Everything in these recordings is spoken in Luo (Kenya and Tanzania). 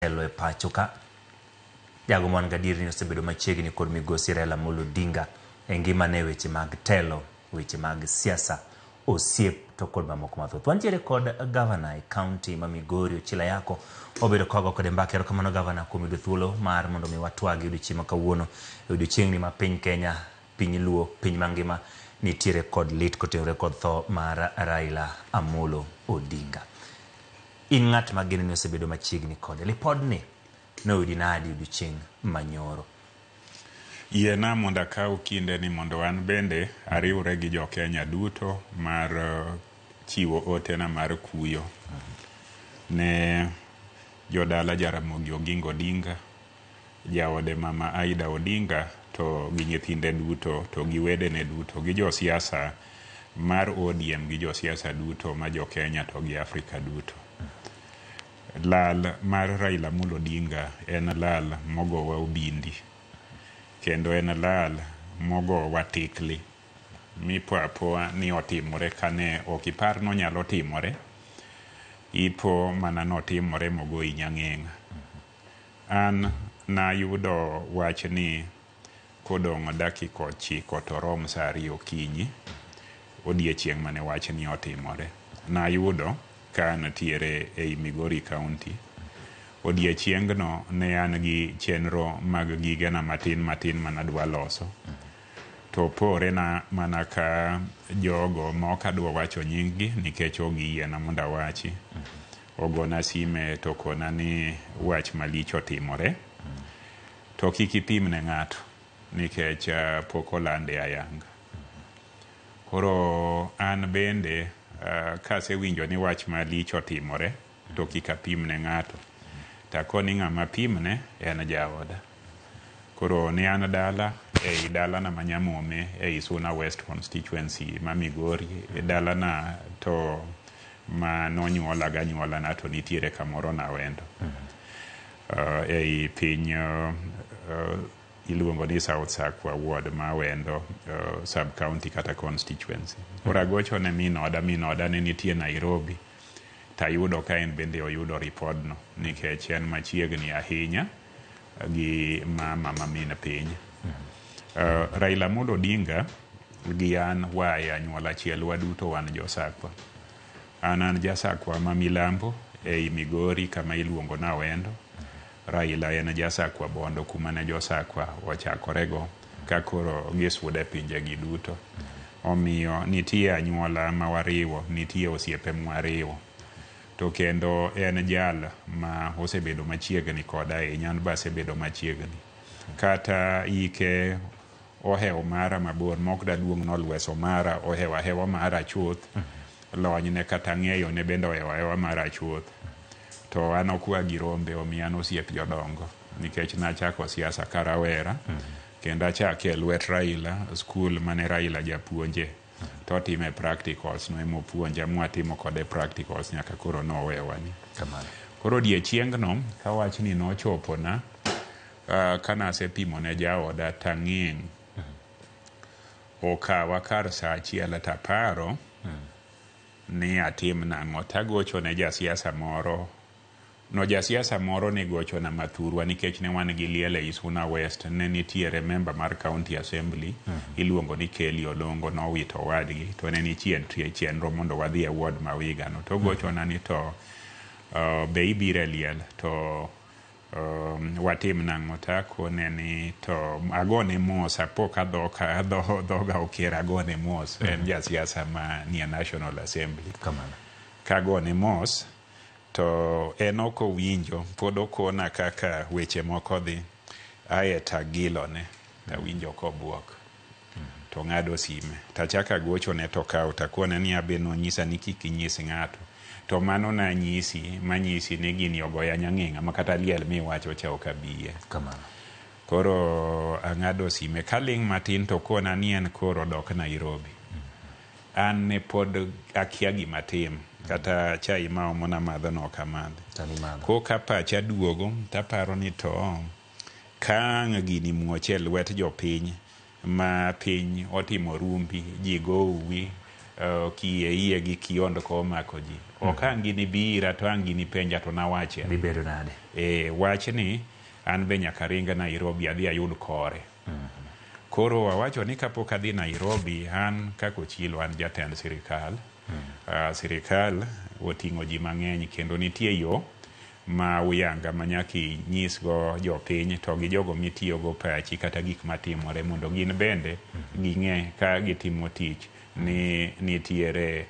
Telo e pacho ka. Jago ma wan gadier ni osebedo machiegni kod migosi Raila Amolo Odinga e ngimane e weche mag telo, weche mag siasa, osiep to kod mamoko mathoth. Wantiere kod gavana e kaunti ma Migori Ochila Yako, obedo kwago kode mbaka. Erokamano gavana kuom yudo thuolo mar mondo mi watwagi odiochieng' ma kawuono, e odiochieng'ni ma piny Kenya, piny Luo, piny mangima nitiere kod lit kotenore kod tho mar Raila Amolo Odinga. In ng'at ma geno ni osebedo machiegni kode. Lipodni noyudi nadi odiochieng' manyoro? Yiena mondo akaw kinde ni mondo an bende ariwre gi jo Kenya duto mar chiwo otena mar kuyo ne jodala Jaramogi Oginga Odinga, jaode Mama Aida Odinga to gi nyithinde duto to gi wedene duto gi josiasa mar ODM gi josiasa duto ma jo Kenya to gi Afrika duto. Lal mar Raila Amolo Odinga en lal mogowa obindi kendo en lal mogowa tikli mipo apoa ni otimore kane ok ipar nonyalo timore, ipo mana notimore mogoyi nyang'eng'a. An nayudo wach ni kodong' dakika 9 to rom sa 2 okinyi odiechieng' mane wachni otimore. Nayudo ka antiere ei Migori County. Odiechiengno ne an gi chenro mag gigena matin matin manadwa loso. To porena mana ka jogo ma ok adwa wacho nying gi nikech ok giyiena mondo awachi. Ogona sime to okona ni wach malich otimore. To kik ipim ne ng'ato nikech pok olande ayanga. Koro an bende kasewinjo ni wach malich otimore to kik apim ne ng'ato. Takoni ng'ama pimne en jaoda. Koro ne an dala ei dalana ma Nyamome ei Suna West constituency ma Migori. Dalana to ma nonyuola ga anyuolana to nitiere kamoro Nawendo. Ei piny iluongo ni South Sakwa ward ma Awendo sub county kata constituency. Koro agocho ne min oda, min oda ne nitie Nairobi tayudo ka en bende oyudo ripodno nikech en machiegni ahinya gi mama ma min piny. Raila Amolo Odinga gi an waa e anyuola achiel, waduto wan jo Sakwa. An an ja Sakwa ma milambo ei Migori kama iluongo ni Awendo. Raila en ja Sakwa Bondo kuma ne jo Sakwa ochakorego ka koro gisudo e pinjegi duto. Omiyo nitie anyuola ma wariwo, nitie osiepe mwariwo. To kendo en jal ma osebedo machiegni koda ahinya, an be asebedo machiegni. Kata ike ohewo mara mabor ma ok daduong' nolweso mara, ohewo ahewa mara chuth, lonyne kata ng'eyone bende ohewo ahewa mara chuth. To an okwa gi rombe, omiyo an osiep jodongo nikech nachako siasa ka rawera kendo achake e lwet Raila, skul mane Raila japuonje to otime practicals no emopuonja mwatimo kode practicals nyaka koro nowewa ni. Koro odiechiengno ka wachni nochopona, kanasepimo ne jaoda tang'eng' okawa kar sa 1 taparo ni atim nang'o tagocho ne jasiasa moro. No jasiasa moro ne gochona mathurwa nikech ne wan gi liel ei Suna West, ne nitiere member mar county assembly iluongo ni Kelly Odongo nowito owadgi to ne nitie chenro mondo wadhi e ward ma Wigano. To gochona ni to be ibiro e liel to watim nang'o takone ni to agone mos apo ka dhoka dhoga oker agone mos en jasiasa ma nie National Assembly. Kagone mos to en ok owinjo pod okona kaka weche moko dhi ae tagilone tawinjo kobuok to ng'ado sime tachako agochone to okawo takone ni abe nonyisa ni kik inyis ng'ato to mano nanyisi manyisi ni gini ogoya nyang'eng'a ma kata liel miwacho cha ok abiye. Koro ang'ado sime kaling' matin to okona ni en koro odok Nairobi. An ne pod akia gima tim kata chai ma omona madho no ok amadhi. Koka pacha duogo taparo ni to ka ang' gini muoch e lwet jopiny ma piny otimo rumbi, ji go uwi, kiye iye gi kiondko omako ji. Ok ang' ginibi ira to ang' ginipenja to nawache. Dhi bedo nade? E, wachni an be nyaka ring Nairobi adhi ayud kore. Koro awacho ni kapok adhi Nairobi, an kaka Ochilo an jatend sirikal. Sirikal oting'o ji mang'eny kendo nitie yo ma uyanga ma nyaka inyisgo jopiny to gi jogo mitiyogo pachi kata gik matimore mondo gin bende ging'e ka gitimo tich ni nitiere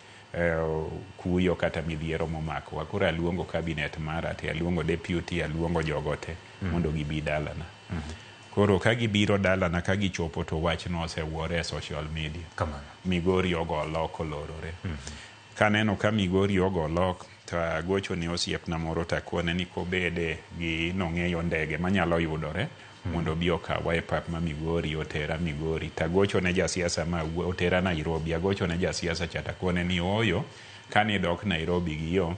kuyo kata midhiero momakowa. Koro aluongo cabinet mara te, aluongo deputy, aluongo jogo te mondo gibi dalana. Koro ka gibiro dalana ka gichopo to wachno osewuore e social media. Kamano. Migori ogo olok olorore. Kaneno ka Migori ogo olok to agocho ne osiepna moro takone ni kobede gi nong'eyo ndege manyalo yudore mondo obi okawa e pap ma Migori otera Migori. Tagocho ne jasiasa ma otera Nairobi. Agocho ne jasiasa cha takone ni ooyo kanidok Nairobi gi yo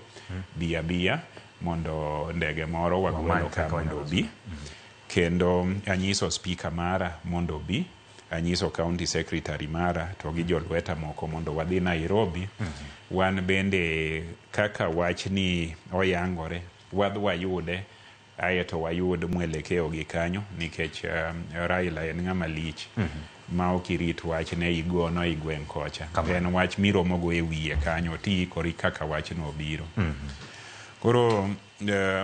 bi abiya mondo ndege moro wagwelo ka mondo obi. Kendo anyiso speaker mara mondo obi, anyiso county secretary mara to gi jolweta moko mondo wadhi Nairobi. Wan bende kaka wachni oyangore, wadhi wayude aeto wayud mwelekeo gi kanyo nikech Raila en ng'ama lich ma ok irit wachne igono e gweng' kocha. En wach miromogo e wiye kanyo tiikori kaka wachno obiro. Koro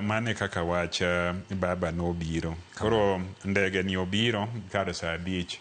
mano e kaka wach baba nobiro. Koro ndege ni obiro kar saa 5.